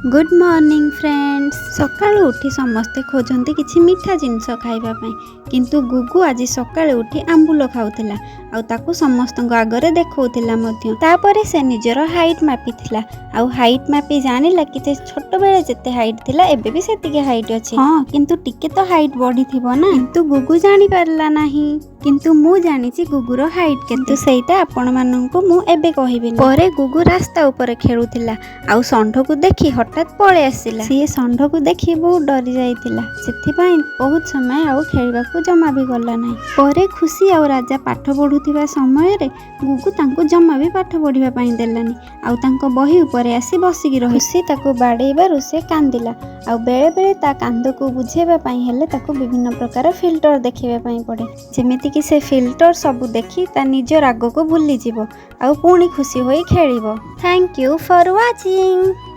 Good morning friends. ସକାଳୁ ଉଠି ସମସ୍ତେ ଖୋଜନ୍ତି କିଛି ମିଠା ଜିନିଷ ଖାଇବା ପାଇଁ, କିନ୍ତୁ ଗୁଗୁ ଆଜି ସକାଳୁ ଉଠି ଆମ୍ବୁଲ ଖାଉଥିଲା ଆଉ ତାକୁ ସମସ୍ତଙ୍କ ଆଗରେ ଦେଖାଉଥିଲା ମଧ୍ୟ। ତାପରେ ସେ ନିଜର ହାଇଟ୍ ମାପିଥିଲା ଆଉ ହାଇଟ୍ ମାପି ଜାଣିଲା କି ସେ ଛୋଟବେଳେ ଯେତେ ହାଇଟ୍ ଥିଲା, ଏବେ ବି ସେତିକି ହାଇଟ୍ ଅଛି। ହଁ, କିନ୍ତୁ ଟିକେ ତ ହାଇଟ୍ ବଢିଥିବ ନା? କିନ୍ତୁ ଗୁଗୁ ଜାଣିପାରିଲା ନାହିଁ। କିନ୍ତୁ ମୁଁ ଜାଣିଛି ଗୁଗୁର ହାଇଟ୍, କିନ୍ତୁ ସେଇଟା ଆପଣମାନଙ୍କୁ ମୁଁ ଏବେ କହିବିନି। ପରେ ଗୁଗୁ ରାସ୍ତା ଉପରେ ଖେଳୁଥିଲା ଆଉ ଷଣ୍ଢକୁ ଦେଖି ହଠାତ୍ ପଳେଇ ଆସିଲା। ସିଏ ଷଣ୍ଢକୁ ଦେଖି ବହୁତ ଡରି ଯାଇଥିଲା, ସେଥିପାଇଁ ବହୁତ ସମୟ ଆଉ ଖେଳିବାକୁ ଜମା ବି ଗଲା ନାହିଁ। ପରେ ଖୁସି ଆଉ ରାଜା ପାଠ ପଢୁଥିବା ସମୟରେ ଗୁଗୁ ତାଙ୍କୁ ଜମା ବି ପାଠ ପଢିବା ପାଇଁ ଦେଲାନି ଆଉ ତାଙ୍କ ବହି ଉପରେ ଆସି ବସିକି ରହି ଖୁସି ତାକୁ ବାଡ଼େଇବାରୁ ସେ କାନ୍ଦିଲା। ଆଉ ବେଳେବେଳେ ତା କାନ୍ଦକୁ ବୁଝେଇବା ପାଇଁ ହେଲେ ତାକୁ ବିଭିନ୍ନ ପ୍ରକାର ଫିଲ୍ଟର ଦେଖିବା ପାଇଁ ପଡ଼େ, ଯେମିତିକି ସେ ଫିଲ୍ଟର ସବୁ ଦେଖି ତା ନିଜ ରାଗକୁ ଭୁଲିଯିବ ଆଉ ପୁଣି ଖୁସି ହୋଇ ଖେଳିବ। Thank you for watching.